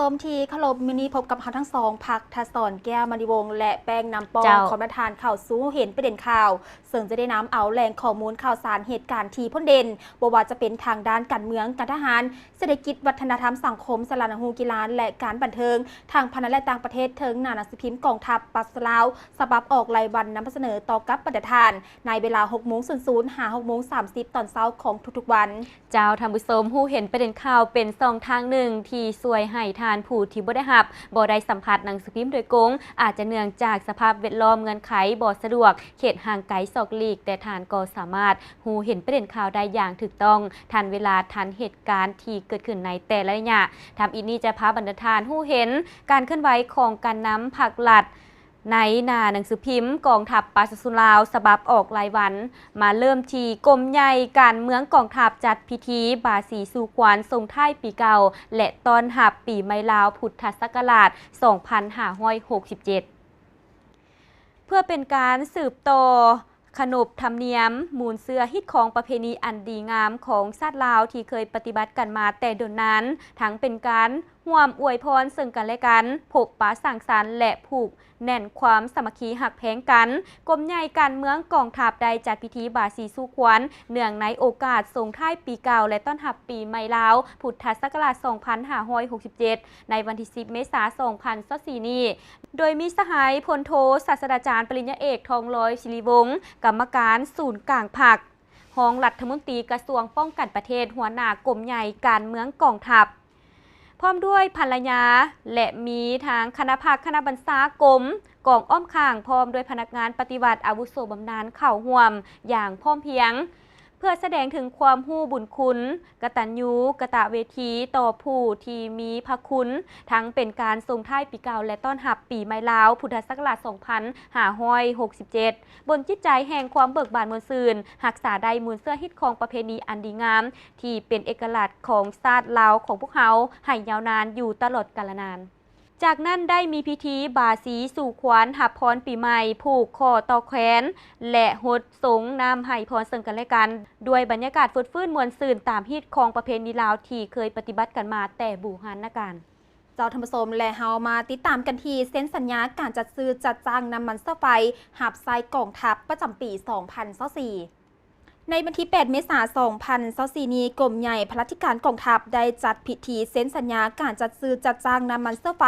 ຊົມທີ່ເຄົາລົບ, ມື້ນີ້ພົບກັບເຮົາທັງສອງ ພັກທະສອນ ແກ້ວມະນີວົງ ແລະ ແປ້ງ ນຳປ້ອງ ເຈົ້າ ຂອງນະທ່ານເຂົ້າສູ່ເຫັນປະເດັນຂ່າວ, ເຊິ່ງຈະໄດ້ນຳເອົາແຫຼ່ງຂໍ້ມູນຂ່າວສານເຫດການທີ່ພົ້ນເດັ່ນ, ບໍ່ວ່າຈະເປັນທາງດ້ານການເມືອງ, ການທະຫານ, ເສດຖະກິດ, ວັດທະນະທຳ, ສັງຄົມ, ສາລະໜັງຫູ, ກິລາ ແລະ ການບັນເທີງ, ທາງພາຍໃນ ແລະ ຕ່າງປະເທດ, ເທິງໜ້າໜັງສືພິມກອງທັບປະຊາຊົນລາວ ສະບັບອອກລາຍວັນ ນຳມາສະເໜີຕໍ່ກັບບັນດາທ່ານ ໃນເວລາ ຫົກໂມງສູນສູນ ຫາ ຫົກໂມງສາມສິບ ຕອນເຊົ້າຂອງທຸກໆວັນ. ເຈົ້າ ທ່ານຜູ້ຊົມ, ຮູ້ເຫັນປະເດັນຂ່າວເປັນຊ່ອງທາງໜຶ່ງທີ່ຊ່ວຍໃຫ້ທ່ານຜູ້ທີ່ບໍ່ໄດ້ຮັບ, ບໍ່ໄດ້ສຳຜັດໜັງສືພິມໂດຍກົງ, ອາດຈະເນື່ອງຈາກສະພາບແວດລ້ອມ, ເງື່ອນໄຂບໍ່ສະດວກ, ເຂດຫ່າງໄກສອກຫຼີກ, ແຕ່ທ່ານກໍສາມາດຮູ້ເຫັນປະເດັນຂ່າວໄດ້ຢ່າງຖືກຕ້ອງ, ທັນເວລາ, ທັນເຫດການທີ່ເກີດຂຶ້ນໃນແຕ່ລະໄລຍະ. ທຳອິດນີ້ຈະພາບັນດາທ່ານຮູ້ເຫັນການເຄື່ອນໄຫວຂອງການນຳພັກລັດ ໃນໜ້າໜັງສືພິມກອງທັບປະຊາຊົນລາວ ສະບັບອອກລາຍວັນ. ມາເລີ່ມທີ່ກົມໃຫຍ່ການເມືອງກອງທັບ ຈັດພິທີບາສີສູ່ຂວັນສົ່ງທ້າຍປີເກົ່າ ແລະ ຕ້ອນຮັບປີໃໝ່ລາວ ພຸດທະສັກກະລາດ ສອງພັນຫ້າຮ້ອຍຫົກສິບເຈັດ ເພື່ອເປັນການສືບຕໍ່ ຂະໜົບທຳນຽມ, ມູນເຊື້ອຮີດຄອງປະເພນີອັນດີງາມຂອງຊາດລາວທີ່ເຄີຍປະຕິບັດກັນມາແຕ່ດົນນານ, ທັງເປັນການຮ່ວມອວຍພອນເຊິ່ງກັນແລະກັນ, ພົບປະສັງສັນ ແລະ ຜູກແໜ້ນຄວາມສາມັກຄີຮັກແພງກັນ. ກົມໃຫຍ່ການເມືອງກອງທັບໄດ້ຈັດພິທີບາສີສູ່ຂວັນ ເນື່ອງໃນໂອກາດສົ່ງທ້າຍປີເກົ່າ ແລະ ຕ້ອນຮັບປີໃໝ່ລາວ ພຸດທະສັກກະລາດ ສອງພັນຫ້າຮ້ອຍຫົກສິບເຈັດ ໃນວັນທີສິບ ເມສາ ສອງພັນຊາວສີ່ນີ້. ໂດຍມີສະຫາຍພົນໂທ ສາດສະດາຈານປະລິນຍາເອກ ທອງລອຍ ສິລິວົງ ກຳມະການສູນກາງພັກ, ຮອງລັດຖະມົນຕີກະຊວງປ້ອງກັນປະເທດ, ຫົວໜ້າກົມໃຫຍ່ການເມືອງກອງທັບ, ພ້ອມດ້ວຍພັນລະຍາ ແລະ ມີທັງຄະນະພັກ, ຄະນະບັນຊາກົມ, ກອງອ້ອມຂ້າງ, ພ້ອມດ້ວຍພະນັກງານປະຕິບັດອາວຸໂສບຳນານເຂົ້າຮ່ວມຢ່າງພ້ອມພຽງ. ເພື່ອສະແດງເຖິງຄວາມຮູ້ບຸນຄຸນ, ກະຕັນຍູກະຕະເວທີຕໍ່ຜູ້ທີ່ມີພະຄຸນ, ທັງເປັນການສົ່ງທ້າຍປີເກົ່າ ແລະ ຕ້ອນຮັບປີໃໝ່ລາວ ພຸດທະສັກກະລາດ ສອງພັນຫ້າຮ້ອຍຫົກສິບເຈັດ ບົນຈິດໃຈແຫ່ງຄວາມເບີກບານມ່ວນຊື່ນ, ຮັກສາໄດ້ມູນເຊື້ອຮີດຄອງປະເພນີອັນດີງາມ ທີ່ເປັນເອກະລັກຂອງຊາດລາວຂອງພວກເຮົາ ໃຫ້ຍາວນານຢູ່ຕະຫຼອດກາລະນານ. ຈາກນັ້ນໄດ້ມີພິທີບາສີສູ່ຂວັນ ຮັບພອນປີໃໝ່, ຜູກຂໍ້ຕໍ່ແຂນ ແລະ ຫົດສົງນ້ຳໃຫ້ພອນເຊິ່ງກັນແລະກັນ ດ້ວຍບັນຍາກາດຟົດຟື້ນມ່ວນຊື່ນຕາມຮີດຄອງປະເພນີລາວທີ່ເຄີຍປະຕິບັດກັນມາແຕ່ບູຮານນະການ. ເຈົ້າທ່ານຜູ້ຊົມ ແລະ ເຮົາມາຕິດຕາມກັນທີ່ເຊັນສັນຍາການຈັດຊື້ຈັດຈ້າງນ້ຳມັນເຊື້ອໄຟຮັບໃຊ້ກອງທັບປະຈຳປີສອງພັນຊາວສີ່. ໃນວັນທີແປດ ເມສາ ສອງພັນຊາວສີ່ນີ້, ກົມໃຫຍ່ພະລາທິການກອງທັບໄດ້ຈັດພິທີເຊັນສັນຍາການຈັດຊື້ຈັດຈ້າງນ້ຳມັນເຊື້ອໄຟ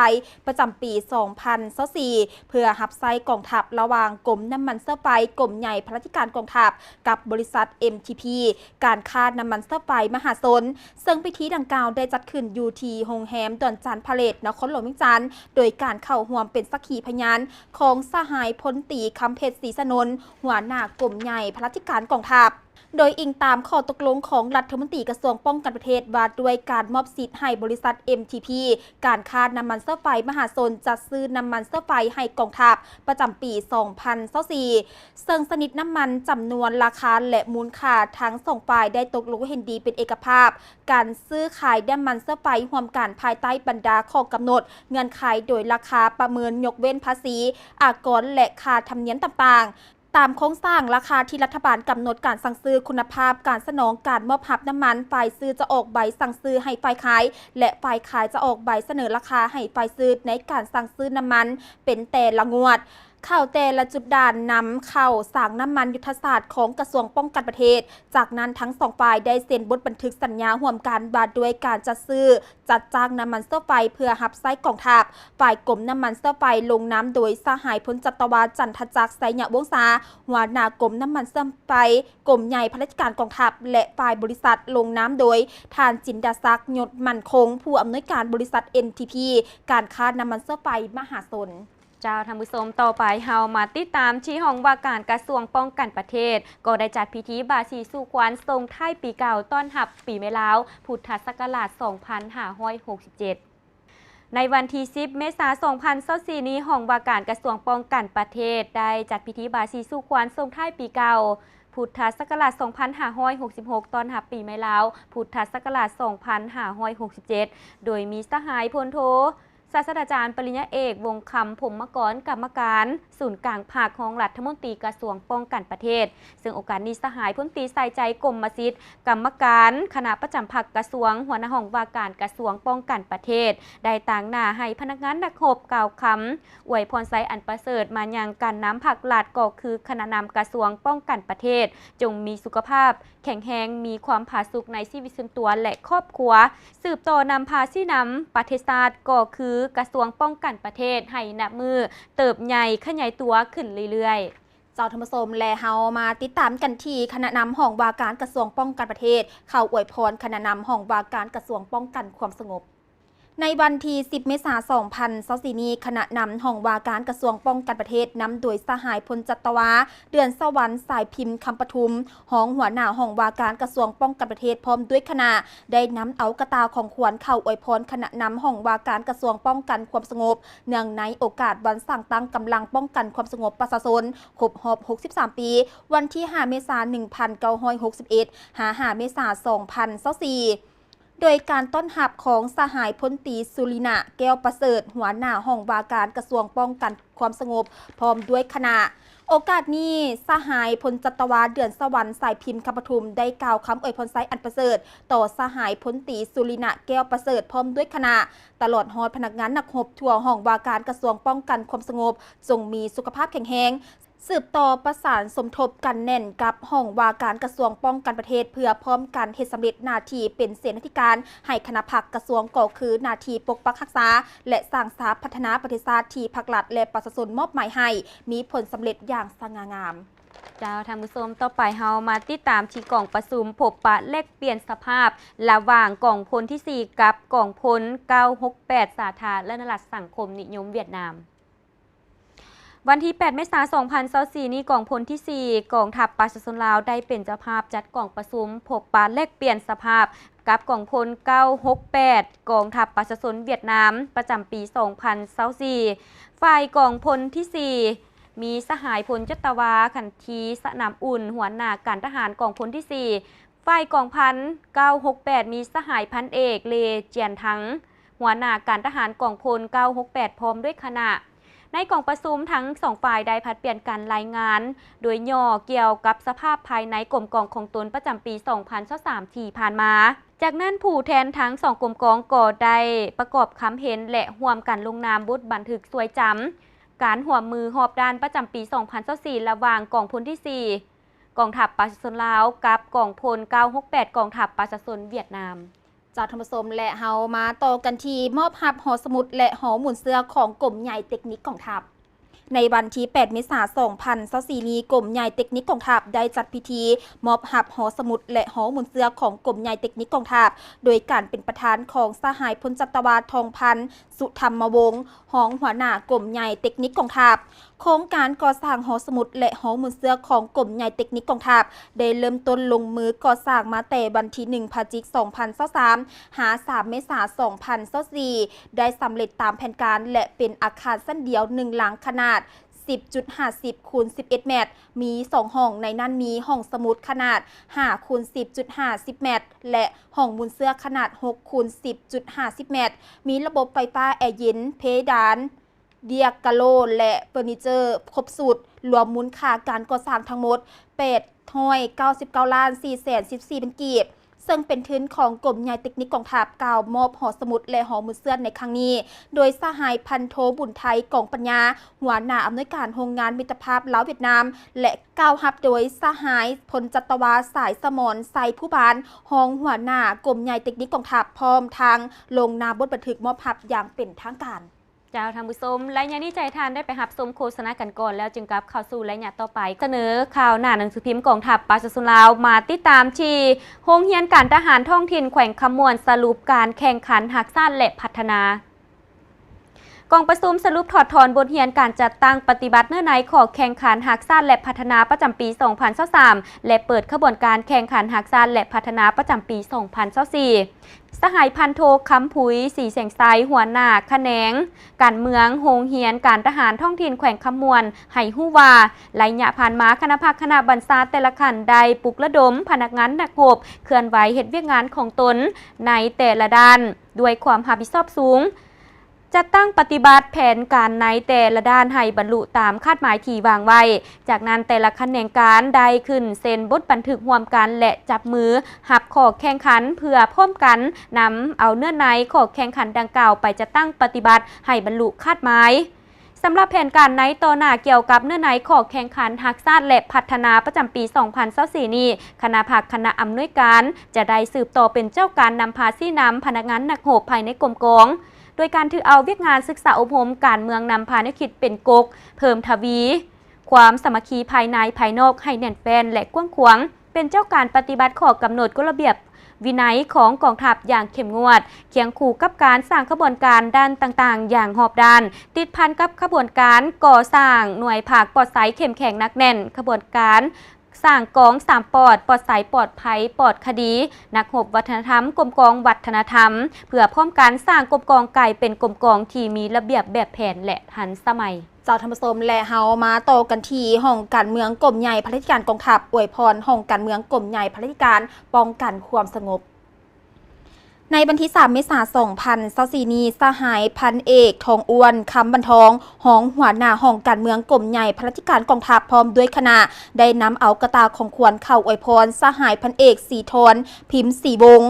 ປະຈຳປີສອງພັນຊາວສີ່ ເພື່ອຮັບໃຊ້ກອງທັບ ລະຫວ່າງກົມນ້ຳມັນເຊື້ອໄຟ, ກົມໃຫຍ່ພະລາທິການກອງທັບ ກັບບໍລິສັດ ເອັມທີພີ ການຄ້ານ້ຳມັນເຊື້ອໄຟມະຫາຊົນ, ເຊິ່ງພິທີດັ່ງກ່າວໄດ້ຈັດຂຶ້ນຢູ່ທີ່ໂຮງແຮມດອນຈານພາເລດ ນະຄອນຫຼວງວຽງຈັນ, ໂດຍການເຂົ້າຮ່ວມເປັນສັກຂີພະຍານຂອງສະຫາຍພົນຕີ ຄຳເພັດ ສີສະໜົນ ຫົວໜ້າກົມໃຫຍ່ພະລາທິການກອງທັບ. ໂດຍອີງຕາມຂໍ້ຕົກລົງຂອງລັດຖະມົນຕີກະຊວງປ້ອງກັນປະເທດ ວ່າດ້ວຍການມອບສິດໃຫ້ບໍລິສັດ ເອັມທີພີ ການຄ້ານ້ຳມັນເຊື້ອໄຟມະຫາຊົນ ຈັດຊື້ນ້ຳມັນເຊື້ອໄຟໃຫ້ກອງທັບປະຈຳປີສອງພັນຊາວສີ່ ເຊິ່ງຊະນິດນ້ຳມັນ, ຈຳນວນ, ລາຄາ ແລະ ມູນຄ່າ ທັງສອງຝ່າຍໄດ້ຕົກລົງເຫັນດີເປັນເອກະພາບ ການຊື້ຂາຍນ້ຳມັນເຊື້ອໄຟຮ່ວມກັນ ພາຍໃຕ້ບັນດາຂໍ້ກຳນົດເງື່ອນໄຂ ໂດຍລາຄາປະເມີນຍົກເວັ້ນພາສີອາກອນ ແລະ ຄ່າທຳນຽມຕ່າງໆ ຕາມໂຄງສ້າງລາຄາທີ່ລັດຖະບານກຳນົດ, ການສັ່ງຊື້, ຄຸນນະພາບການສະໜອງ, ການມອບຮັບນ້ຳມັນ, ຝ່າຍຊື້ຈະອອກໃບສັ່ງຊື້ໃຫ້ຝ່າຍຂາຍ ແລະ ຝ່າຍຂາຍຈະອອກໃບສະເໜີລາຄາໃຫ້ຝ່າຍຊື້ໃນການສັ່ງຊື້ນ້ຳມັນເປັນແຕ່ລະງວດ, ເຂົ້າແຕ່ລະຈຸດດ່ານນຳເຂົ້າສາງນ້ຳມັນຍຸດທະສາດຂອງກະຊວງປ້ອງກັນປະເທດ. ຈາກນັ້ນທັງສອງຝ່າຍໄດ້ເຊັນບົດບັນທຶກສັນຍາຮ່ວມກັນວ່າດ້ວຍການຈັດຊື້ ຈັດຈ້າງນ້ຳມັນເຊື້ອໄຟເພື່ອຮັບໃຊ້ກອງທັບ. ຝ່າຍກົມນ້ຳມັນເຊື້ອໄຟລົງນາມໂດຍສະຫາຍພົນຈັດຕະວາ ຈັນທະຈັກ ໄຊຍະວົງສາ ຫົວໜ້າກົມນ້ຳມັນເຊື້ອໄຟ, ກົມໃຫຍ່ພະລາທິການກອງທັບ ແລະ ຝ່າຍບໍລິສັດລົງນາມໂດຍທ່ານ ຈິນດາສັກ ຍົດໝັ້ນຄົງ ຜູ້ອຳນວຍການບໍລິສັດ ເອັມທີພີ ການຄ້ານ້ຳມັນເຊື້ອໄຟມະຫາຊົນ. ເຈົ້າທ່ານຜູ້ຊົມ, ຕໍ່ໄປເຮົາມາຕິດຕາມທີ່ຫ້ອງວ່າການກະຊວງປ້ອງກັນປະເທດ ກໍໄດ້ຈັດພິທີບາສີສູ່ຂວັນສົ່ງທ້າຍປີເກົ່າ ຕ້ອນຮັບປີໃໝ່ລາວ ພຸດທະສັກກະລາດສອງພັນຫ້າຮ້ອຍຫົກສິບເຈັດ. ໃນວັນທີສິບ ເມສາ ສອງພັນຊາວສີ່ນີ້, ຫ້ອງວ່າການກະຊວງປ້ອງກັນປະເທດ ໄດ້ຈັດພິທີບາສີສູ່ຂວັນສົ່ງທ້າຍປີເກົ່າ ພຸດທະສັກກະລາດສອງພັນຫ້າຮ້ອຍຫົກສິບຫົກ ຕ້ອນຮັບປີໃໝ່ລາວ ພຸດທະສັກກະລາດສອງພັນຫ້າຮ້ອຍຫົກສິບເຈັດ ໂດຍມີສະຫາຍພົນໂທ ສາດສະດາຈານປະລິນຍາເອກ ວົງຄຳ ພົມມະກອນ ກຳມະການສູນກາງພັກ, ຮອງລັດຖະມົນຕີກະຊວງປ້ອງກັນປະເທດ. ເຊິ່ງໂອກາດນີ້ ສະຫາຍ ພົນຕີ ໄຊໄຈ ກົມມະສິດ ກຳມະການຄະນະປະຈຳພັກກະຊວງ, ຫົວໜ້າຫ້ອງວ່າການກະຊວງປ້ອງກັນປະເທດ ໄດ້ຕາງໜ້າໃຫ້ພະນັກງານນັກຮົບກ່າວຄຳອວຍພອນໄຊອັນປະເສີດມາຍັງການນຳພັກລັດ ກໍຄືຄະນະນຳກະຊວງປ້ອງກັນປະເທດ ຈົ່ງມີສຸຂະພາບແຂງແຮງ, ມີຄວາມຜາສຸກໃນຊີວິດສ່ວນຕົວ ແລະ ຄອບຄົວ, ສືບຕໍ່ນຳພາຊີ້ນຳປະເທດຊາດ ກໍຄືກະຊວງປ້ອງກັນປະເທດ ໃຫ້ນັບມື້ເຕີບໃຫຍ່ຂະຫຍາຍຕົວຂຶ້ນເລື້ອຍໆ. ເຈົ້າທ່ານຜູ້ຊົມ ແລະ ເຮົາມາຕິດຕາມກັນທີ່ຄະນະນຳຫ້ອງວ່າການກະຊວງປ້ອງກັນປະເທດ ເຂົ້າອວຍພອນຄະນະນຳຫ້ອງວ່າການກະຊວງປ້ອງກັນຄວາມສະຫງົບ. ໃນວັນທີສິບ ເມສາ ສອງພັນຊາວສີ່ນີ້, ຄະນະນຳຫ້ອງວ່າການກະຊວງປ້ອງກັນປະເທດ ນຳໂດຍສະຫາຍ ພົນຈັດຕະວາ ເດືອນສະຫວັນ ສາຍພິມ ຄຳປະທຸມ, ຮອງຫົວໜ້າຫ້ອງວ່າການກະຊວງປ້ອງກັນປະເທດ ພ້ອມດ້ວຍຄະນະ ໄດ້ນຳເອົາກະຕ່າຂອງຂວັນເຂົ້າອວຍພອນຄະນະນຳຫ້ອງວ່າການກະຊວງປ້ອງກັນຄວາມສະຫງົບ ເນື່ອງໃນໂອກາດວັນສ້າງຕັ້ງກຳລັງປ້ອງກັນຄວາມສະຫງົບປະຊາຊົນ ຄົບຮອບຫົກສິບສາມປີ, ວັນທີຫ້າ ເມສາ ໜຶ່ງພັນເກົ້າຮ້ອຍຫົກສິບເອັດ ຫາ ຫ້າ ເມສາ ສອງພັນຊາວສີ່ ໂດຍການຕ້ອນຮັບຂອງສະຫາຍ ພົນຕີ ສຸລິນະ ແກ້ວປະເສີດ ຫົວໜ້າຫ້ອງວ່າການກະຊວງປ້ອງກັນຄວາມສະຫງົບ ພ້ອມດ້ວຍຄະນະ. ໂອກາດນີ້ ສະຫາຍ ພົນຈັດຕະວາ ເດືອນສະຫວັນ ສາຍພິມ ຄຳປະທຸມ ໄດ້ກ່າວຄຳອວຍພອນໄຊອັນປະເສີດຕໍ່ສະຫາຍ ພົນຕີ ສຸລິນະ ແກ້ວປະເສີດ ພ້ອມດ້ວຍຄະນະ, ຕະຫຼອດຮອດພະນັກງານນັກຮົບທົ່ວຫ້ອງວ່າການກະຊວງປ້ອງກັນຄວາມສະຫງົບ ຈົ່ງມີສຸຂະພາບແຂງແຮງ, ສືບຕໍ່ປະສານສົມທົບກັນແໜ້ນກັບຫ້ອງວ່າການກະຊວງປ້ອງກັນປະເທດ ເພື່ອພ້ອມກັນເຮັດສຳເລັດໜ້າທີ່ເປັນເສນາທິການໃຫ້ຄະນະພັກກະຊວງ ກໍຄືໜ້າທີ່ປົກປັກຮັກສາ ແລະ ສ້າງສາພັດທະນາປະເທດຊາດທີ່ພັກລັດ ແລະ ປະຊາຊົນມອບໝາຍໃຫ້ ມີຜົນສຳເລັດຢ່າງສະຫງ່າງາມ. ເຈົ້າທ່ານຜູ້ຊົມ, ຕໍ່ໄປເຮົາມາຕິດຕາມທີ່ກອງປະຊຸມພົບປະແລກປ່ຽນສະພາບ ລະຫວ່າງກອງພົນທີສີ່ ກັບກອງພົນເກົ້າຫົກແປດ ສາທາລະນະລັດສັງຄົມນິຍົມຫວຽດນາມ. ວັນທີແປດ ເມສາ ສອງພັນຊາວສີ່ນີ້, ກອງພົນທີສີ່ ກອງທັບປະຊາຊົນລາວ ໄດ້ເປັນເຈົ້າພາບຈັດກອງປະຊຸມພົບປະແລກປ່ຽນສະພາບ ກັບກອງພົນເກົ້າຫົກແປດ ກອງທັບປະຊາຊົນຫວຽດນາມ ປະຈຳປີສອງພັນຊາວສີ່. ຝ່າຍກອງພົນທີສີ່ ມີສະຫາຍ ພົນຈັດຕະວາ ຂັນທີ ສະໜາມອຸ່ນ ຫົວໜ້າການທະຫານກອງພົນທີສີ່. ຝ່າຍກອງພັນເກົ້າຫົກແປດ ມີສະຫາຍ ພັນເອກ ເລ ຈຽນທັງ ຫົວໜ້າການທະຫານກອງພົນເກົ້າຫົກແປດ ພ້ອມດ້ວຍຄະນະ. ໃນກອງປະຊຸມ, ທັງສອງຝ່າຍໄດ້ຜັດປ່ຽນກັນລາຍງານໂດຍຫຍໍ້ກ່ຽວກັບສະພາບພາຍໃນກົມກອງຂອງຕົນປະຈຳປີສອງພັນຊາວສາມທີ່ຜ່ານມາ. ຈາກນັ້ນ, ຜູ້ແທນທັງສອງກົມກອງກໍໄດ້ປະກອບຄຳເຫັນ ແລະ ຮ່ວມກັນລົງນາມບົດບັນທຶກຊ່ວຍຈຳການຮ່ວມມືຮອບດ້ານປະຈຳປີສອງພັນຊາວສີ່ ລະຫວ່າງກອງພົນທີສີ່ ກອງທັບປະຊາຊົນລາວ ກັບກອງພົນເກົ້າຫົກແປດ ກອງທັບປະຊາຊົນຫວຽດນາມ. ເຈົ້າທ່ານຜູ້ຊົມ ແລະ ເຮົາມາຕໍ່ກັນທີ່ມອບຮັບຫໍສະໝຸດ ແລະ ຫໍໝູນເຊື້ອຂອງກົມໃຫຍ່ເຕັກນິກກອງທັບ. ໃນວັນທີແປດ ເມສາ ສອງພັນຊາວສີ່ນີ້, ກົມໃຫຍ່ເຕັກນິກກອງທັບໄດ້ຈັດພິທີມອບຮັບຫໍສະໝຸດ ແລະ ຫໍໝູນເຊື້ອຂອງກົມໃຫຍ່ເຕັກນິກກອງທັບ ໂດຍການເປັນປະທານຂອງສະຫາຍ ພົນຈັດຕະວາ ທອງພັນ ສຸທຳມະວົງ ຮອງຫົວໜ້າກົມໃຫຍ່ເຕັກນິກກອງທັບ. ໂຄງການກໍ່ສ້າງຫໍສະໝຸດ ແລະ ຫໍໝູນເຊື້ອຂອງກົມໃຫຍ່ເຕັກນິກກອງທັບ ໄດ້ເລີ່ມຕົ້ນລົງມືກໍ່ສ້າງມາແຕ່ວັນທີໜຶ່ງ ພະຈິກ ສອງພັນຊາວສາມ ຫາ ສາມ ເມສາ ສອງພັນຊາວສີ່ ໄດ້ສຳເລັດຕາມແຜນການ ແລະ ເປັນອາຄານຊັ້ນດຽວໜຶ່ງຫຼັງ ຂະໜາດສິບຈຸດຫ້າສິບ ຄູນ ສິບເອັດແມັດ, ມີສອງຫ້ອງ, ໃນນັ້ນມີຫ້ອງສະໝຸດຂະໜາດຫ້າ ຄູນ ສິບຈຸດຫ້າສິບແມັດ ແລະ ຫ້ອງໝູນເຊື້ອຂະໜາດຫົກ ຄູນ ສິບຈຸດຫ້າສິບແມັດ, ມີລະບົບໄຟຟ້າ, ແອເຢັນ, ເພດານ, ເດຍກາໂລ ແລະ ເຟີນີເຈີຄົບຊຸດ, ລວມມູນຄ່າການກໍ່ສ້າງທັງໝົດ ແປດຮ້ອຍເກົ້າສິບເກົ້າລ້ານສີ່ແສນສິບສີ່ພັນກີບ, ເຊິ່ງເປັນທຶນຂອງກົມໃຫຍ່ເຕັກນິກກອງທັບ ກ່າວມອບຫໍສະໝຸດ ແລະ ຫໍໝູນເຊື້ອໃນຄັ້ງນີ້ ໂດຍສະຫາຍ ພັນໂທ ບຸນໄທ ກອງປັນຍາ ຫົວໜ້າອຳນວຍການໂຮງງານມິດຕະພາບລາວຫວຽດນາມ ແລະ ກ່າວຮັບໂດຍສະຫາຍ ພົນຈັດຕະວາ ສາຍສະໝອນ ໄຊພູບານ ຮອງຫົວໜ້າກົມໃຫຍ່ເຕັກນິກກອງທັບ ພ້ອມທັງລົງນາມບົດບັນທຶກມອບຮັບຢ່າງເປັນທາງການ. ເຈົ້າທ່ານຜູ້ຊົມ, ໄລຍະນີ້ຈະໃຫ້ທ່ານໄດ້ໄປຮັບຊົມໂຄສະນາກັນກ່ອນ ແລ້ວຈຶ່ງກັບເຂົ້າສູ່ໄລຍະຕໍ່ໄປ. ສະເໜີຂ່າວໜ້າໜັງສືພິມກອງທັບປະຊາຊົນລາວ, ມາຕິດຕາມທີ່ໂຮງຮຽນການທະຫານທ້ອງຖິ່ນແຂວງຄຳມ່ວນ ສະຫຼຸບການແຂ່ງຂັນຮັກຊາດ ແລະ ພັດທະນາ. ກອງປະຊຸມສະຫຼຸບຖອດຖອນບົດຮຽນການຈັດຕັ້ງປະຕິບັດເນື້ອໃນຂໍ້ແຂ່ງຂັນຮັກຊາດ ແລະ ພັດທະນາປະຈຳປີສອງພັນຊາວສາມ ແລະ ເປີດຂະບວນການແຂ່ງຂັນຮັກຊາດ ແລະ ພັດທະນາປະຈຳປີສອງພັນຊາວສີ່. ສະຫາຍ ພັນໂທ ຄຳຜຸຍ ສີແສງໄຊ ຫົວໜ້າຂະແໜງການເມືອງ ໂຮງຮຽນການທະຫານທ້ອງຖິ່ນແຂວງຄຳມ່ວນ ໃຫ້ຮູ້ວ່າ ໄລຍະຜ່ານມາ ຄະນະພັກຄະນະບັນຊາແຕ່ລະຂັ້ນ ໄດ້ປຸກລະດົມພະນັກງານນັກຮົບເຄື່ອນໄຫວເຮັດວຽກງານຂອງຕົນໃນແຕ່ລະດ້ານ ດ້ວຍຄວາມຮັບຜິດຊອບສູງ. ຈັດຕັ້ງປະຕິບັດແຜນການໃນແຕ່ລະດ້ານໃຫ້ບັນລຸຕາມຄາດໝາຍທີ່ວາງໄວ້. ຈາກນັ້ນ, ແຕ່ລະຂະແໜງການໄດ້ຂຶ້ນເຊັນບົດບັນທຶກຮ່ວມກັນ ແລະ ຈັບມືຮັບຂໍ້ແຂ່ງຂັນ ເພື່ອພ້ອມກັນນຳເອົາເນື້ອໃນຂໍ້ແຂ່ງຂັນດັ່ງກ່າວໄປຈັດຕັ້ງປະຕິບັດໃຫ້ບັນລຸຄາດໝາຍ. ສຳລັບແຜນການໃນຕໍ່ໜ້າກ່ຽວກັບເນື້ອໃນຂໍ້ແຂ່ງຂັນຮັກຊາດ ແລະ ພັດທະນາປະຈຳປີສອງພັນຊາວສີ່ນີ້, ຄະນະພັກຄະນະອຳນວຍການຈະໄດ້ສືບຕໍ່ເປັນເຈົ້າການນຳພາຊີ້ນຳພະນັກງານນັກຮົບພາຍໃນກົມກອງ, ໂດຍການຖືເອົາວຽກງານສຶກສາອົບຮົມການເມືອງນຳພາແນວຄິດເປັນກົກ, ເພີ່ມທະວີຄວາມສາມັກຄີພາຍໃນພາຍນອກໃຫ້ແໜ້ນແຟ້ນ ແລະ ກວ້າງຂວາງ, ເປັນເຈົ້າການປະຕິບັດຂໍ້ກຳນົດ, ກົດລະບຽບ, ວິໄນຂອງກອງທັບຢ່າງເຂັ້ມງວດ, ຄຽງຄູ່ກັບການສ້າງຂະບວນການດ້ານຕ່າງໆຢ່າງຮອບດ້ານ, ຕິດພັນກັບຂະບວນການກໍ່ສ້າງໜ່ວຍພັກປອດໃສເຂັ້ມແຂງໜັກແໜ້ນ, ຂະບວນການສ້າງກອງສາມປອດ, ປອດໃສ, ປອດໄພ, ປອດຄະດີ, ນັກຮົບວັດທະນະທຳ, ກົມກອງວັດທະນະທຳ, ເພື່ອພ້ອມກັນສ້າງກົມກອງກາຍເປັນກົມກອງທີ່ມີລະບຽບແບບແຜນ ແລະ ທັນສະໄໝ. ເຈົ້າທ່ານຜູ້ຊົມ ແລະ ເຮົາມາຕໍ່ກັນທີ່ຫ້ອງການເມືອງກົມໃຫຍ່ພະລາຊການກອງທັບ ອວຍພອນຫ້ອງການເມືອງກົມໃຫຍ່ພະລາຊການປ້ອງກັນຄວາມສະຫງົບ. ໃນວັນທີສາມ ເມສາ ສອງພັນຊາວສີ່ນີ້, ສະຫາຍພັນເອກ ທອງອ້ວນ ຄຳບັນທອງ ຮອງຫົວໜ້າຫ້ອງການເມືອງກົມໃຫຍ່ພະລາຊການກອງທັບ ພ້ອມດ້ວຍຄະນະ ໄດ້ນຳເອົາກະຕ່າຂອງຂວັນເຂົ້າອວຍພອນສະຫາຍພັນເອກ ສີທອນ ພິມສີວົງ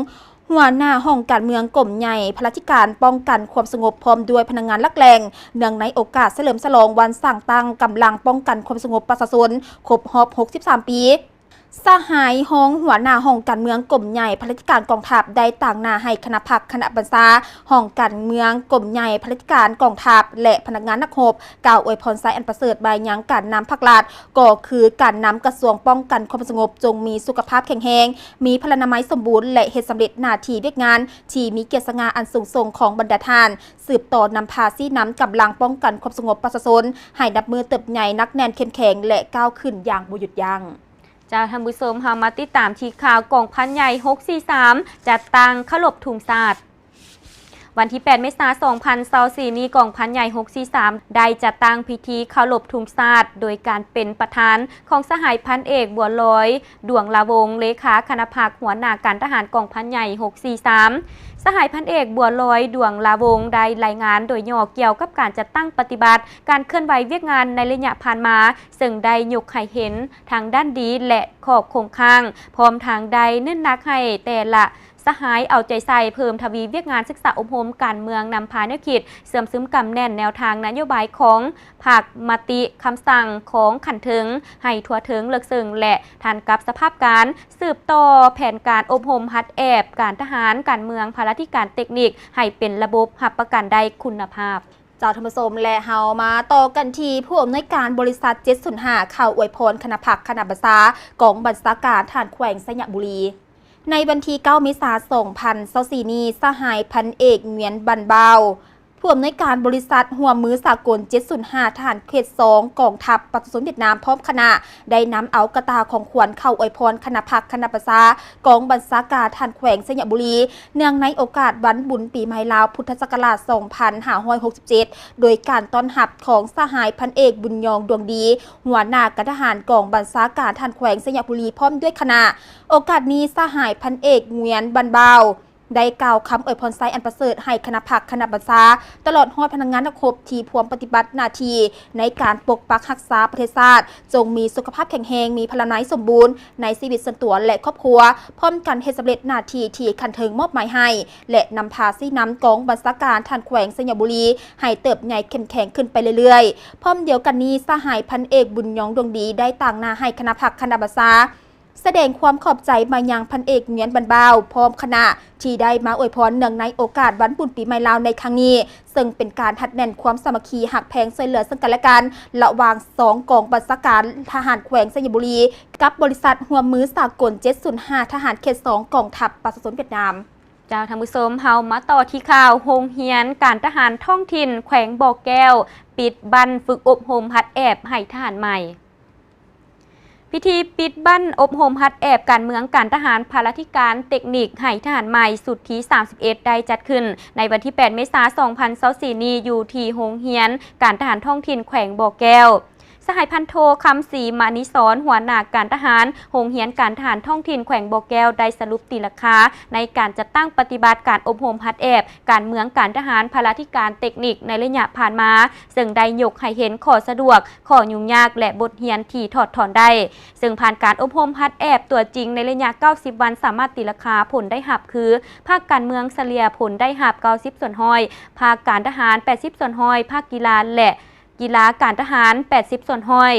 ຫົວໜ້າຫ້ອງການເມືອງກົມໃຫຍ່ພະລາຊການປ້ອງກັນຄວາມສະຫງົບ ພ້ອມດ້ວຍພະນັກງານຫຼັກແຫຼ່ງ ເນື່ອງໃນໂອກາດສະເຫຼີມສະຫຼອງວັນສ້າງຕັ້ງກຳລັງປ້ອງກັນຄວາມສະຫງົບປະຊາຊົນຄົບຮອບຫົກສິບສາມປີ. ສະຫາຍຮອງຫົວໜ້າຫ້ອງການເມືອງກົມໃຫຍ່ພະລາຊການກອງທັບ ໄດ້ຕາງໜ້າໃຫ້ຄະນະພັກຄະນະບັນຊາຫ້ອງການເມືອງກົມໃຫຍ່ພະລາຊການກອງທັບ ແລະ ພະນັກງານນັກຮົບ ກ່າວອວຍພອນໄຊອັນປະເສີດມາຍັງການນຳພັກລັດ, ກໍຄືການນຳກະຊວງປ້ອງກັນຄວາມສະຫງົບ ຈົ່ງມີສຸຂະພາບແຂງແຮງ, ມີພະລານາໄມສົມບູນ ແລະ ເຮັດສຳເລັດໜ້າທີ່ວຽກງານທີ່ມີກຽດສະຫງ່າອັນສູງສົ່ງຂອງບັນດາທ່ານ, ສືບຕໍ່ນຳພາຊີ້ນຳກຳລັງປ້ອງກັນຄວາມສະຫງົບປະຊາຊົນ ໃຫ້ນັບມື້ເຕີບໃຫຍ່ໜັກແໜ້ນເຂັ້ມແຂງ ແລະ ກ້າວຂຶ້ນຢ່າງບໍ່ຢຸດຢັ້ງ. ເຈົ້າທ່ານຜູ້ຊົມ, ເຮົາມາຕິດຕາມທີ່ຂ່າວກອງພັນໃຫຍ່ຫົກສີ່ສາມ ຈັດຕັ້ງເຄົາລົບທຸງຊາດ. ວັນທີແປດ ເມສາ ສອງພັນຊາວສີ່ນີ້, ກອງພັນໃຫຍ່ຫົກສີ່ສາມ ໄດ້ຈັດຕັ້ງພິທີເຄົາລົບທຸງຊາດ ໂດຍການເປັນປະທານຂອງສະຫາຍພັນເອກ ບົວລອຍ ດວງລາວົງ ເລຂາຄະນະພັກ ຫົວໜ້າການທະຫານກອງພັນໃຫຍ່ຫົກສີ່ສາມ. ສະຫາຍພັນເອກ ບົວລອຍ ດວງລາວົງ ໄດ້ລາຍງານໂດຍຫຍໍ້ກ່ຽວກັບການຈັດຕັ້ງປະຕິບັດ, ການເຄື່ອນໄຫວວຽກງານໃນໄລຍະຜ່ານມາ, ເຊິ່ງໄດ້ຍົກໃຫ້ເຫັນທັງດ້ານດີ ແລະ ຂໍ້ຄົງຄ້າງ, ພ້ອມທັງໄດ້ເນັ້ນໜັກໃຫ້ແຕ່ລະສະຫາຍເອົາໃຈໃສ່ເພີ່ມທະວີວຽກງານສຶກສາອົບຮົມການເມືອງນຳພາແນວຄິດ, ເຊື່ອມຊຶມກຳແໜ້ນແນວທາງນະໂຍບາຍຂອງພັກ, ມະຕິຄຳສັ່ງຂອງຂັ້ນເທິງໃຫ້ທົ່ວເຖິງ, ເລິກເຊິ່ງ ແລະ ທັນກັບສະພາບການ, ສືບຕໍ່ແຜນການອົບຮົມຫັດແອບການທະຫານ, ການເມືອງ, ພາລາທິການເຕັກນິກໃຫ້ເປັນລະບົບ, ຮັບປະກັນໄດ້ຄຸນນະພາບ. ເຈົ້າທ່ານຜູ້ຊົມ ແລະ ເຮົາມາຕໍ່ກັນທີ່ຜູ້ອຳນວຍການບໍລິສັດເຈັດສູນຫ້າ ເຂົ້າອວຍພອນຄະນະພັກຄະນະບັນຊາກອງບັນຊາການທະຫານແຂວງໄຊຍະບູລີ. ໃນວັນທີເກົ້າ ເມສາ ສອງພັນຊາວສີ່ນີ້, ສະຫາຍພັນເອກ ງວຽນ ບັນບາວ ຜູ້ອຳນວຍການບໍລິສັດຮ່ວມມືສາກົນເຈັດສູນຫ້າ ທະຫານເຂດສອງ ກອງທັບປະຊາຊົນຫວຽດນາມ ພ້ອມຄະນະ ໄດ້ນຳເອົາກະຕ່າຂອງຂວັນເຂົ້າອວຍພອນຄະນະພັກຄະນະບັນຊາກອງບັນຊາການທະຫານແຂວງໄຊຍະບູລີ ເນື່ອງໃນໂອກາດວັນບຸນປີໃໝ່ລາວ ພຸດທະສັກກະລາດ ສອງພັນຫ້າຮ້ອຍຫົກສິບເຈັດ ໂດຍການຕ້ອນຮັບຂອງສະຫາຍພັນເອກ ບຸນຍອງ ດວງດີ ຫົວໜ້າການທະຫານກອງບັນຊາການທະຫານແຂວງໄຊຍະບູລີ ພ້ອມດ້ວຍຄະນະ. ໂອກາດນີ້ ສະຫາຍພັນເອກ ງວຽນ ບັນບາວ ໄດ້ກ່າວຄຳອວຍພອນໄຊອັນປະເສີດໃຫ້ຄະນະພັກຄະນະບັນຊາ ຕະຫຼອດຮອດພະນັກງານນັກຮົບທີ່ພວມປະຕິບັດໜ້າທີ່ໃນການປົກປັກຮັກສາປະເທດຊາດ ຈົ່ງມີສຸຂະພາບແຂງແຮງ, ມີພະລານາໄມສົມບູນໃນຊີວິດສ່ວນຕົວ ແລະ ຄອບຄົວ, ພ້ອມກັນເຮັດສຳເລັດໜ້າທີ່ທີ່ຂັ້ນເທິງມອບໝາຍໃຫ້ ແລະ ນຳພາຊີ້ນຳກອງບັນຊາການທະຫານແຂວງໄຊຍະບູລີໃຫ້ເຕີບໃຫຍ່ເຂັ້ມແຂງຂຶ້ນໄປເລື້ອຍໆ. ພ້ອມດຽວກັນນີ້, ສະຫາຍພັນເອກ ບຸນຍອງ ດວງດີ ໄດ້ຕາງໜ້າໃຫ້ຄະນະພັກຄະນະບັນຊາ ສະແດງຄວາມຂອບໃຈມາຍັງພັນເອກ ງວຽນ ບັນບາວ ພ້ອມຄະນະ ທີ່ໄດ້ມາອວຍພອນເນື່ອງໃນໂອກາດວັນບຸນປີໃໝ່ລາວໃນຄັ້ງນີ້, ເຊິ່ງເປັນການຮັດແໜ້ນຄວາມສາມັກຄີຮັກແພງຊ່ວຍເຫຼືອເຊິ່ງກັນແລະກັນ ລະຫວ່າງສອງກອງບັນຊາການທະຫານແຂວງໄຊຍະບູລີ ກັບບໍລິສັດຮ່ວມມືສາກົນເຈັດສູນຫ້າ ທະຫານເຂດສອງ ກອງທັບປະຊາຊົນຫວຽດນາມ. ເຈົ້າທ່ານຜູ້ຊົມ, ເຮົາມາຕໍ່ທີ່ຂ່າວໂຮງຮຽນການທະຫານທ້ອງຖິ່ນແຂວງບໍ່ແກ້ວ ປິດບັ້ນຝຶກອົບຮົມຫັດແອບໃຫ້ທະຫານໃໝ່. ພິທີປິດບັ້ນອົບຮົມຫັດແອບການເມືອງການທະຫານພາລາທິການເຕັກນິກໃຫ້ທະຫານໃໝ່ຊຸດທີສາມສິບເອັດ ໄດ້ຈັດຂຶ້ນໃນວັນທີແປດ ເມສາ ສອງພັນຊາວສີ່ນີ້ ຢູ່ທີ່ໂຮງຮຽນການທະຫານທ້ອງຖິ່ນແຂວງບໍ່ແກ້ວ. ສະຫາຍພັນໂທ ຄຳສີ ມະນີສອນ ຫົວໜ້າການທະຫານ ໂຮງຮຽນການທະຫານທ້ອງຖິ່ນແຂວງບໍ່ແກ້ວ ໄດ້ສະຫຼຸບຕີລາຄາໃນການຈັດຕັ້ງປະຕິບັດການອົບຮົມຫັດແອບການເມືອງການທະຫານ ພາລາທິການເຕັກນິກໃນໄລຍະຜ່ານມາ, ເຊິ່ງໄດ້ຍົກໃຫ້ເຫັນຂໍ້ສະດວກ, ຂໍ້ຫຍຸ້ງຍາກ ແລະ ບົດຮຽນທີ່ຖອດຖອນໄດ້. ເຊິ່ງຜ່ານການອົບຮົມຫັດແອບຕົວຈິງໃນໄລະຍະເກົ້າສິບວັນ ສາມາດຕີລາຄາຜົນໄດ້ຮັບຄື ພາກການເມືອງສະເລ່ຍຜົນໄດ້ຮັບເກົ້າສິບສ່ວນຮ້ອຍ, ພາກການທະຫານແປດສິບສ່ວນຮ້ອຍ, ພາກກິລາ ແລະ ກິລາການທະຫານແປດສິບສ່ວນຮ້ອຍ,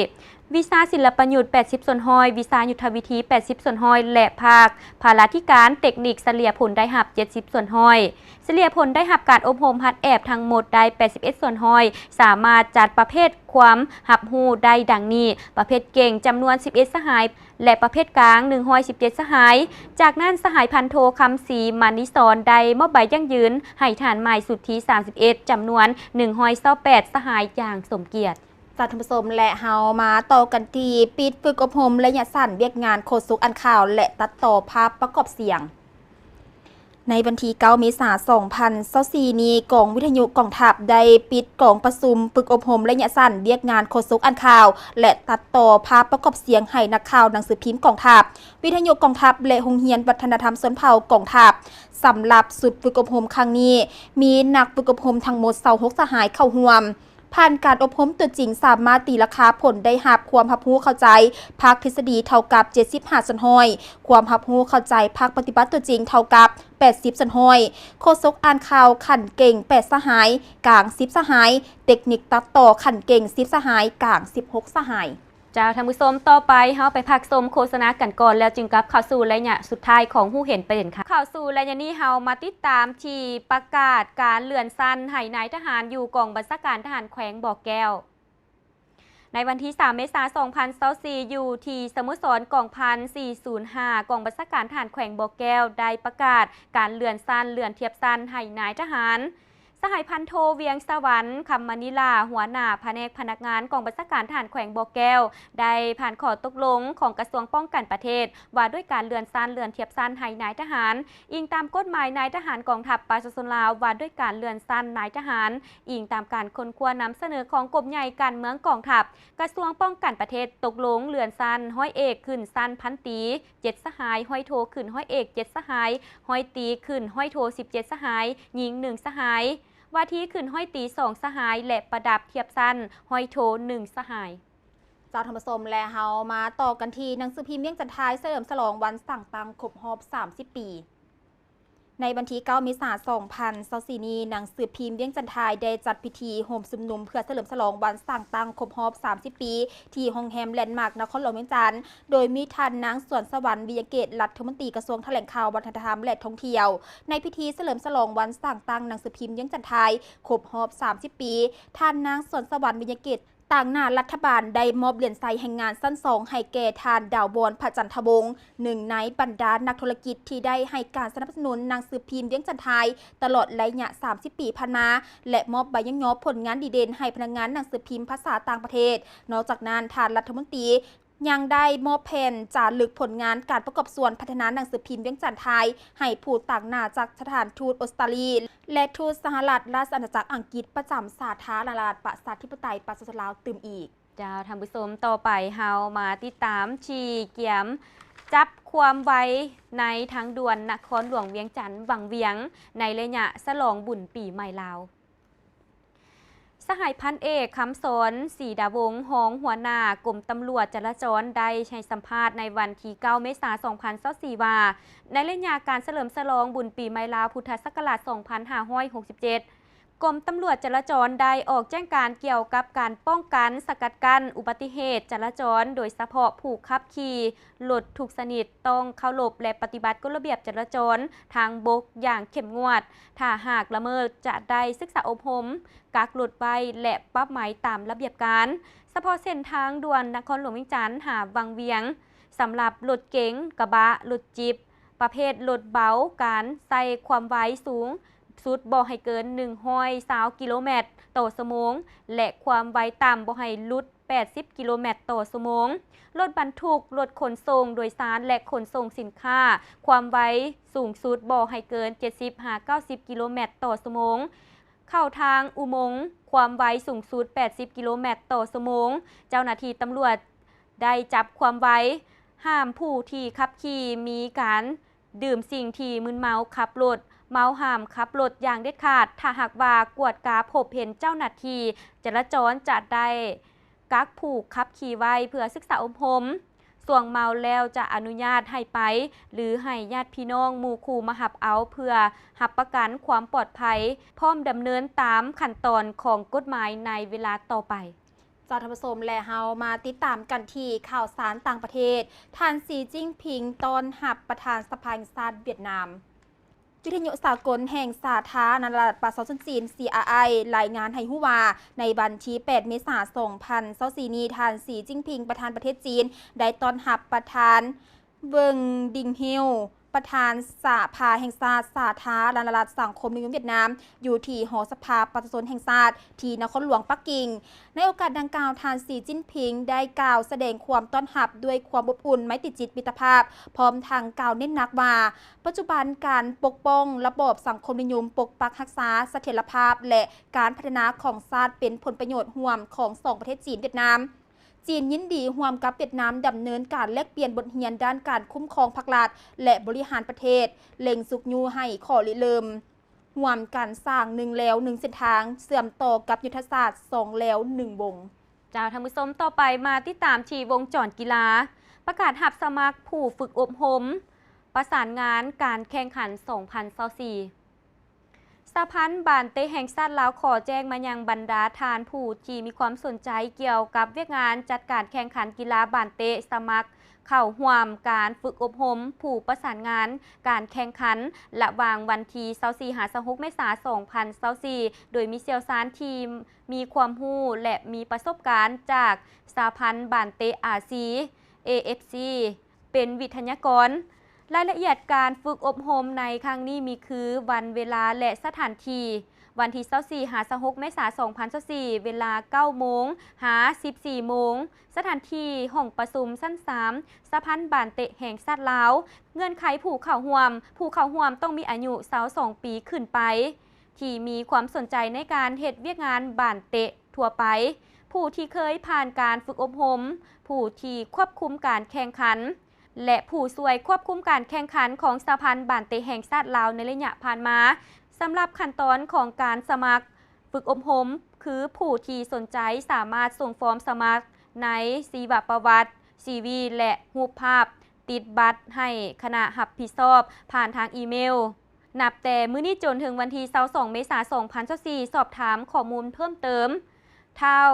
ວິຊາສິນລະປະຍຸດແປດສິບສ່ວນຮ້ອຍ, ວິຊາຍຸດທະວິທີແປດສິບສ່ວນຮ້ອຍ ແລະ ພາກພາລາທິການເຕັກນິກສະເລ່ຍຜົນໄດ້ຮັບເຈັດສິບສ່ວນຮ້ອຍ. ສະເລ່ຍຜົນໄດ້ຮັບການອົບຮົມຫັດແອບທັງໝົດໄດ້ແປດສິບເອັດສ່ວນຮ້ອຍ, ສາມາດຈັດປະເພດຄວາມຮັບຮູ້ໄດ້ດັ່ງນີ້: ປະເພດເກັ່ງ ຈຳນວນສິບເອັດສະຫາຍ ແລະ ປະເພດກາງ ໜຶ່ງຮ້ອຍສິບເຈັດສະຫາຍ. ຈາກນັ້ນ ສະຫາຍພັນໂທ ຄຳສີ ມະນີສອນ ໄດ້ມອບໃບຢັ້ງຢືນໃຫ້ທະຫານໃໝ່ຊຸດທີສາມສິບເອັດ ຈຳນວນໜຶ່ງຮ້ອຍຊາວແປດສະຫາຍຢ່າງສົມກຽດ. ເຈົ້າທ່ານຜູ້ຊົມ ແລະ ເຮົາມາຕໍ່ກັນທີ່ປິດຝຶກອົບຮົມໄລຍະສັ້ນວຽກງານໂຄສົກອ່ານຂ່າວ ແລະ ຕັດຕໍ່ພາບປະກອບສຽງ. ໃນວັນທີເກົ້າເມສາສອງພັນຊາວສີ່ນີ້ ກອງວິທະຍຸກອງທັບໄດ້ປິດກອງປະຊຸມຝຶກອົບຮົມໄລຍະສັ້ນວຽກງານໂຄສົກອ່ານຂ່າວ ແລະ ຕັດຕໍ່ພາບປະກອບສຽງໃຫ້ນັກຂ່າວໜັງສືພິມກອງທັບ, ວິທະຍຸກອງທັບ ແລະ ໂຮງຮຽນວັດທະນະທຳຊົນເຜົ່າກອງທັບ. ສຳລັບຊຸດຝຶກອົບຮົມຄັ້ງນີ້ ມີນັກຝຶກອົບຮົມທັງໝົດຊາວຫົກສະຫາຍເຂົ້າຮ່ວມ. ຜ່ານການອົບຮົມຕົວຈິງສາມາດຕີລາຄາຜົນໄດ້ຮັບຄວາມຮັບຮູ້ເຂົ້າໃຈພາກທິດສະດີເທົ່າກັບເຈັດສິບຫ້າສ່ວນຮ້ອຍ, ຄວາມຮັບຮູ້ເຂົ້າໃຈພາກປະຕິບັດຕົວຈິງເທົ່າກັບແປດສິບສ່ວນຮ້ອຍ, ໂຄສົກອ່ານຂ່າວຂັ້ນເກັ່ງແປດສະຫາຍ, ກາງສິບສະຫາຍ, ເຕັກນິກຕັດຕໍ່ຂັ້ນເກັ່ງສິບສະຫາຍ, ກາງສິບຫົກສະຫາຍ. ເຈົ້າທ່ານຜູ້ຊົມ, ຕໍ່ໄປເຮົາໄປພັກຊົມໂຄສະນາກັນກ່ອນ ແລ້ວຈຶ່ງກັບເຂົ້າສູ່ໄລຍະສຸດທ້າຍຂອງຮູ້ເຫັນປະເດັນຂ່າວ. ເຂົ້າສູ່ໄລຍະນີ້ ເຮົາມາຕິດຕາມທີ່ປະກາດການເລື່ອນຊັ້ນໃຫ້ນາຍທະຫານຢູ່ກອງບັນຊາການທະຫານແຂວງບໍ່ແກ້ວ. ໃນວັນທີສາມເມສາສອງພັນຊາວສີ່ ຢູ່ທີ່ສະໂມສອນກອງພັນສີ່ສູນຫ້າ ກອງບັນຊາການທະຫານແຂວງບໍ່ແກ້ວ ໄດ້ປະກາດການເລື່ອນຊັ້ນ, ເລື່ອນທຽບຊັ້ນໃຫ້ນາຍທະຫານ. ສະຫາຍພັນໂທ ວຽງສະຫວັນ ຄຳມະນີລາ ຫົວໜ້າພະແນກພະນັກງານກອງບັນຊາການທະຫານແຂວງບໍ່ແກ້ວ ໄດ້ຜ່ານຂໍ້ຕົກລົງຂອງກະຊວງປ້ອງກັນປະເທດ ວ່າດ້ວຍການເລື່ອນຊັ້ນເລື່ອນທຽບຊັ້ນໃຫ້ນາຍທະຫານ, ອີງຕາມກົດໝາຍນາຍທະຫານກອງທັບປະຊາຊົນລາວ ວ່າດ້ວຍການເລື່ອນຊັ້ນນາຍທະຫານ, ອີງຕາມການຄົ້ນຄວ້ານຳສະເໜີຂອງກົມໃຫຍ່ການເມືອງກອງທັບ. ກະຊວງປ້ອງກັນປະເທດຕົກລົງເລື່ອນຊັ້ນຮ້ອຍເອກຂຶ້ນຊັ້ນພັນຕີ ເຈັດສະຫາຍ, ຮ້ອຍໂທຂຶ້ນຮ້ອຍເອກເຈັດສະຫາຍ, ຮ້ອຍຕີຂຶ້ນຮ້ອຍໂທສິບເຈັດສະຫາຍ, ຍິງໜຶ່ງສະຫາຍ, ວ່າທີຂຶ້ນຮ້ອຍຕີສອງສະຫາຍ ແລະ ປະດັບທຽບຊັ້ນຮ້ອຍໂທໜຶ່ງສະຫາຍ. ເຈົ້າທ່ານຜູ້ຊົມ ແລະ ເຮົາມາຕໍ່ກັນທີ່ໜັງສືພິມວຽງຈັນທາຍ ສະເຫຼີມສະຫຼອງວັນສ້າງຕັ້ງຄົບຮອບສາມສິບປີ. ໃນວັນທີເກົ້າເມສາສອງພັນຊາວສີ່ນີ້ ໜັງສືພິມວຽງຈັນທາຍໄດ້ຈັດພິທີໂຮມຊຸມນຸມເພື່ອສະເຫຼີມສະຫຼອງວັນສ້າງຕັ້ງຄົບຮອບສາມສິບປີ ທີ່ໂຮງແຮມແລນມາກ ນະຄອນຫຼວງວຽງຈັນ ໂດຍມີທ່ານນາງ ສວນສະຫວັນ ວິຍະເກດ ລັດຖະມົນຕີກະຊວງຖະແຫຼງຂ່າວ ວັດທະນະທຳ ແລະ ທ່ອງທ່ຽວ. ໃນພິທີສະເຫຼີມສະຫຼອງວັນສ້າງຕັ້ງໜັງສືພິມວຽງຈັນທາຍຄົບຮອບສາມສິບປີ, ທ່ານນາງ ສວນສະຫວັນ ວິຍະເກດ ຕາງໜ້າລັດຖະບານໄດ້ມອບຫຼຽນໄຊແຮງງານຊັ້ນສອງໃຫ້ແກ່ທ່ານ ດາວອນ ພະຈັນທະວົງ, ໜຶ່ງໃນບັນດານັກທຸລະກິດທີ່ໄດ້ໃຫ້ການສະໜັບສະໜູນໜັງສືພິມວຽງຈັນທາຍຕະຫຼອດໄລຍະສາມສິບປີຜ່ານມາ ແລະ ມອບໃບຍ້ອງຍໍຜົນງານດີເດັ່ນໃຫ້ພະນັກງານໜັງສືພິມພາສາຕ່າງປະເທດ. ນອກຈາກນັ້ນ, ທ່ານລັດຖະມົນຕີຍັງໄດ້ມອບແຜ່ນຈາລຶກຜົນງານການປະກອບສ່ວນພັດທະນາໜັງສືພິມວຽງຈັນທາຍໃຫ້ຜູ້ຕາງໜ້າຈາກສະຖານທູດອົດສະຕາລີ ແລະ ທູດສະຫະລັດລາຊະອານາຈັກອັງກິດປະຈຳສາທາລະນະລັດປະຊາທິປະໄຕປະຊາຊົນລາວຕື່ມອີກ. ເຈົ້າ ທ່ານຜູ້ຊົມ, ຕໍ່ໄປເຮົາມາຕິດຕາມທີ່ກຽມຈັບຄວາມໄວໃນທາງດ່ວນນະຄອນຫຼວງວຽງຈັນວັງວຽງ ໃນໄລຍະສະຫຼອງບຸນປີໃໝ່ລາວ. ສະຫາຍພັນເອກ ຄຳສອນ ສີດາວົງ ຮອງຫົວໜ້າກົມຕຳຫຼວດຈະລາຈອນ ໄດ້ໃຫ້ສຳພາດໃນວັນທີເກົ້າເມສາສອງພັນຊາວສີ່ວ່າ ໃນໄລຍະການສະເຫຼີມສະຫຼອງບຸນປີໃໝ່ລາວ ພຸດທະສັກກະລາດສອງພັນຫ້າຮ້ອຍຫົກສິບເຈັດ ກົມຕຳຫຼວດຈະລາຈອນໄດ້ອອກແຈ້ງການກ່ຽວກັບການປ້ອງກັນສະກັດກັ້ນອຸບັດຕິເຫດຈະລາຈອນ, ໂດຍສະເພາະຜູ້ຂັບຂີ່ລົດທຸກຊະນິດຕ້ອງເຄົາລົບ ແລະ ປະຕິບັດກົດລະບຽບຈະລາຈອນທາງບົກຢ່າງເຂັ້ມງວດ. ຖ້າຫາກລະເມີດຈະໄດ້ສຶກສາອົບຮົມ, ກັກລົດໄວ້ ແລະ ປັບໃໝຕາມລະບຽບການ. ສະເພາະເສັ້ນທາງດ່ວນນະຄອນຫຼວງວຽງຈັນຫາວັງວຽງ, ສຳລັບລົດເກັງ, ກະບະ, ລົດຈິບ, ປະເພດລົດເບົາ, ການໃຊ້ຄວາມໄວສູງສຸດບໍ່ໃຫ້ເກີນໜຶ່ງຮ້ອຍຊາວກິໂລແມັດຕໍ່ຊົ່ວໂມງ ແລະ ຄວາມໄວຕ່ຳບໍ່ໃຫ້ຫຼຸດແປດສິບກິໂລແມັດຕໍ່ຊົ່ວໂມງ. ລົດບັນທຸກ, ລົດຂົນສົ່ງໂດຍສານ ແລະ ຂົນສົ່ງສິນຄ້າ, ຄວາມໄວສູງສຸດບໍ່ໃຫ້ເກີນເຈັດສິບຫາເກົ້າສິບກິໂລແມັດຕໍ່ຊົ່ວໂມງ. ເຂົ້າທາງອຸມົງຄວາມໄວສູງສຸດແປດສິບກິໂລແມັດຕໍ່ຊົ່ວໂມງ. ເຈົ້າໜ້າທີ່ຕຳຫຼວດໄດ້ຈັບຄວາມໄວ, ຫ້າມຜູ້ທີ່ຂັບຂີ່ມີການດື່ມສິ່ງທີ່ມຶນເມົາຂັບລົດ, ເມົາຫ້າມຂັບລົດຢ່າງເດັດຂາດ. ຖ້າຫາກວ່າກວດກາພົບເຫັນເຈົ້າໜ້າທີ່ຈະລາຈອນຈະໄດ້ກັກຜູ້ຂັບຂີ່ໄວ້ເພື່ອສຶກສາອົບຮົມ. ຊ່ວງເມົາແລ້ວຈະອະນຸຍາດໃຫ້ໄປ ຫຼື ໃຫ້ຍາດພີ່ນ້ອງໝູ່ຄູ່ມາຮັບເອົາ ເພື່ອຮັບປະກັນຄວາມປອດໄພ, ພ້ອມດຳເນີນຕາມຂັ້ນຕອນຂອງກົດໝາຍໃນເວລາຕໍ່ໄປ. ເຈົ້າທ່ານຜູ້ຊົມ ແລະ ເຮົາມາຕິດຕາມກັນທີ່ຂ່າວສານຕ່າງປະເທດ. ທ່ານ ສີ ຈິ້ນຜິງ ຕ້ອນຮັບປະທານສະພາແຫ່ງຊາດຫວຽດນາມ. ວິທະຍຸສາກົນແຫ່ງສາທາລະນະລັດປະຊາຊົນຈີນ ຊີອາໄອ ລາຍງານໃຫ້ຮູ້ວ່າ ໃນວັນທີແປດ ເມສາ ສອງພັນຊາວສີ່ນີ້, ທ່ານ ສີ ຈິ້ນຜິງ ປະທານປະເທດຈີນ ໄດ້ຕ້ອນຮັບປະທານ ເວິງ ດິງ ຮິວ ປະທານສະພາແຫ່ງຊາດສາທາລະນະລັດສັງຄົມນິຍົມຫວຽດນາມ ຢູ່ທີ່ຫໍສະພາປະຊາຊົນແຫ່ງຊາດ ທີ່ນະຄອນຫຼວງປັກກິ່ງ. ໃນໂອກາດດັ່ງກ່າວ, ທ່ານ ສີ ຈິ້ນຜິງ ໄດ້ກ່າວສະແດງຄວາມຕ້ອນຮັບດ້ວຍຄວາມອົບອຸ່ນ, ໄມຕີຈິດມິດຕະພາບ, ພ້ອມທັງກ່າວເນັ້ນໜັກວ່າ ປັດຈຸບັນການປົກປ້ອງລະບອບສັງຄົມນິຍົມ, ປົກປັກຮັກສາສະຖຽນລະພາບ ແລະ ການພັດທະນາຂອງຊາດເປັນຜົນປະໂຫຍດຮ່ວມຂອງສອງປະເທດຈີນ-ຫວຽດນາມ. ຈີນຍິນດີຮ່ວມກັບຫວຽດນາມດຳເນີນການແລກປ່ຽນບົດຮຽນດ້ານການຄຸ້ມຄອງພັກລັດ ແລະ ບໍລິຫານປະເທດ, ເລັ່ງຊຸກຍູ້ໃຫ້ຂໍ້ລິເລີ່ມຮ່ວມກັນສ້າງໜຶ່ງແລວໜຶ່ງເສັ້ນທາງ ເຊື່ອມຕໍ່ກັບຍຸດທະສາດສອງແລວໜຶ່ງວົງ. ເຈົ້າທ່ານຜູ້ຊົມ, ຕໍ່ໄປມາຕິດຕາມທີ່ວົງຈອນກິລາ ປະກາດຮັບສະໝັກຜູ້ຝຶກອົບຮົມປະສານງານການແຂ່ງຂັນສອງພັນຊາວສີ່. ສະຫະພັນບານເຕະແຫ່ງຊາດລາວຂໍແຈ້ງມາຍັງບັນດາທ່ານຜູ້ທີ່ມີຄວາມສົນໃຈກ່ຽວກັບວຽກງານຈັດການແຂ່ງຂັນກິລາບານເຕະ ສະໝັກເຂົ້າຮ່ວມການຝຶກອົບຮົມຜູ້ປະສານງານການແຂ່ງຂັນ ລະຫວ່າງວັນທີຊາວສີ່ ຫາ ຊາວຫົກ ເມສາ ສອງພັນຊາວສີ່ ໂດຍມີຊ່ຽວຊານທີ່ມີຄວາມຮູ້ ແລະ ມີປະສົບການຈາກສະຫະພັນບານເຕະອາຊີ ເອເອັຟຊີ ເປັນວິທະຍາກອນ. ລາຍລະອຽດການຝຶກອົບຮົມໃນຄັ້ງນີ້ມີຄື ວັນເວລາ ແລະ ສະຖານທີ່, ວັນທີຊາວສີ່ ຫາ ຊາວຫົກ ເມສາ ສອງພັນຊາວສີ່ ເວລາເກົ້າໂມງ ຫາ ສິບສີ່ໂມງ, ສະຖານທີ່ຫ້ອງປະຊຸມຊັ້ນສາມ ສະຫະພັນບານເຕະແຫ່ງຊາດລາວ. ເງື່ອນໄຂຜູ້ເຂົ້າຮ່ວມ, ຜູ້ເຂົ້າຮ່ວມຕ້ອງມີອາຍຸຊາວສອງປີຂຶ້ນໄປ ທີ່ມີຄວາມສົນໃຈໃນການເຮັດວຽກງານບານເຕະທົ່ວໄປ, ຜູ້ທີ່ເຄີຍຜ່ານການຝຶກອົບຮົມ, ຜູ້ທີ່ຄວບຄຸມການແຂ່ງຂັນ ແລະ ຜູ້ຊ່ວຍຄວບຄຸມການແຂ່ງຂັນຂອງສະຫະພັນບານເຕະແຫ່ງຊາດລາວໃນໄລຍະຜ່ານມາ. ສຳລັບຂັ້ນຕອນຂອງການສະໝັກຝຶກອົບຮົມ ຄືຜູ້ທີ່ສົນໃຈສາມາດສົ່ງຟອມສະໝັກໃນຊີວະປະຫວັດ, ຊີວີ ແລະ ຮູບພາບ ຕິດບັດໃຫ້ຄະນະຮັບຜິດຊອບຜ່ານທາງອີເມວ ນັບແຕ່ມື້ນີ້ຈົນເຖິງວັນທີຊາວສອງ ເມສາ ສອງພັນຊາວສີ່. ສອບຖາມຂໍ້ມູນເພີ່ມເຕີມ ທ້າວ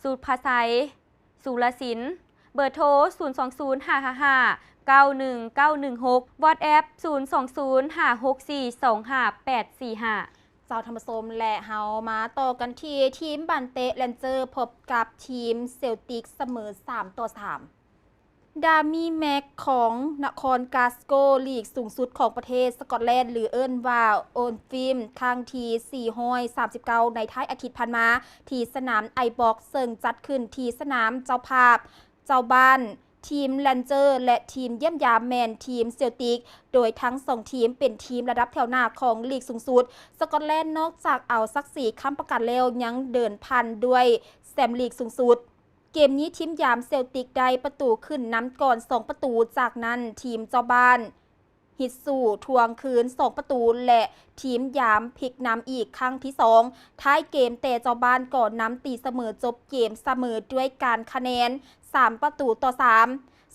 ສຸພາໄຊ ສຸລະສິນ, ເບີໂທ ສູນສອງສູນ ຫ້າຫ້າຫ້າ ເກົ້າໜຶ່ງເກົ້າໜຶ່ງຫົກ, ວອດແອັບ ສູນສອງສູນ ຫ້າຫົກສີ່ ສອງຫ້າແປດສີ່ຫ້າ. ເຈົ້າທ່ານຜູ້ຊົມ ແລະ ເຮົາມາຕໍ່ກັນທີ່ທີມບານເຕະແລນເຈີ ພົບກັບທີມເຊວຕິກ ສະເໝີສາມຕໍ່ສາມ. ດາມີແມັກຂອງນະຄອນກາສໂກ ລີກສູງສຸດຂອງປະເທດສະກອດແລນ ຫຼື ເອີ້ນວ່າໂອນຟິມ ຄັ້ງທີສີ່ຮ້ອຍສາມສິບເກົ້າ ໃນທ້າຍອາທິດຜ່ານມາ ທີ່ສະໜາມໄອບັອກ ເຊິ່ງຈັດຂຶ້ນທີ່ສະໜາມເຈົ້າພາບເຈົ້າບ້ານ. ທີມແລນເຈີ ແລະ ທີມຢ້ຽມຢາມແມ່ນທີມເຊວຕິກ ໂດຍທັງສອງທີມເປັນທີມລະດັບແຖວໜ້າຂອງລີກສູງສຸດສະກອດແລນ. ນອກຈາກເອົາສັກສີຄ້ຳປະກັນແລ້ວ ຍັງເດີນພັນດ້ວຍແຊມລີກສູງສຸດ. ເກມນີ້ທີມຢາມເຊວຕິກໄດ້ປະຕູຂຶ້ນນຳກ່ອນສອງປະຕູ, ຈາກນັ້ນທີມເຈົ້າບ້ານ ຮິດຊູ ທວງຄືນສອງປະຕູ ແລະ ທີມຢາມພິກນຳອີກຄັ້ງທີສອງ ທ້າຍເກມ, ແຕ່ເຈົ້າບ້ານກໍນຳຕີສະເໝີ, ຈົບເກມສະເໝີດ້ວຍການຄະແນນສາມປະຕູຕໍ່ສາມ.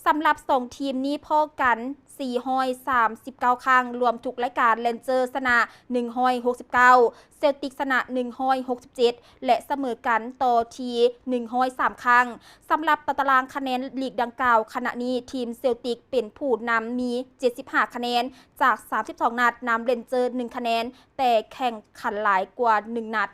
ສຳລັບສອງທີມນີ້ພໍ້ກັນສີ່ຮ້ອຍສາມສິບເກົ້າຄັ້ງ, ລວມທຸກລາຍການ ແລນເຈີ ຊະນະໜຶ່ງຮ້ອຍຫົກສິບເກົ້າ ເຊວຕິກຊະນະໜຶ່ງຮ້ອຍຫົກສິບເຈັດ ແລະ ສະເໝີກັນຕໍ່ທີໜຶ່ງຮ້ອຍສາມຄັ້ງ. ສຳລັບຕາຕະລາງຄະແນນລີກດັ່ງກ່າວ, ຂະນະນີ້ທີມເຊວຕິກເປັນຜູ້ນຳມີເຈັດສິບຫ້າຄະແນນຈາກສາມສິບສອງນັດ, ນຳແລນເຈີໜຶ່ງຄະແນນ, ແຕ່ແຂ່ງຂັນຫຼາຍກວ່າໜຶ່ງນັດ.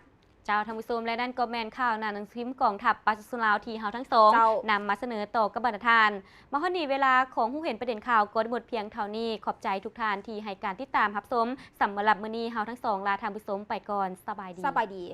ເຈົ້າທ່ານຜູ້ຊົມ ແລະ ນັ້ນກໍແມ່ນຂ່າວໜັງສືພິມກອງທັບປະຊາຊົນລາວທີ່ເຮົາທັງສອງ ເຈົ້າ ນຳມາສະເໜີຕໍ່ກັບບັນດາທ່ານ. ມາຮອດນີ້ເວລາຂອງຮູ້ເຫັນປະເດັນຂ່າວກໍໄດ້ໝົດພຽງເທົ່ານີ້. ຂອບໃຈທຸກທ່ານທີ່ໃຫ້ການຕິດຕາມຮັບຊົມ. ສຳລັບມື້ນີ້ເຮົາທັງສອງລາທ່ານຜູ້ຊົມໄປກ່ອນ. ສະບາຍດີ. ສະບາຍດີ.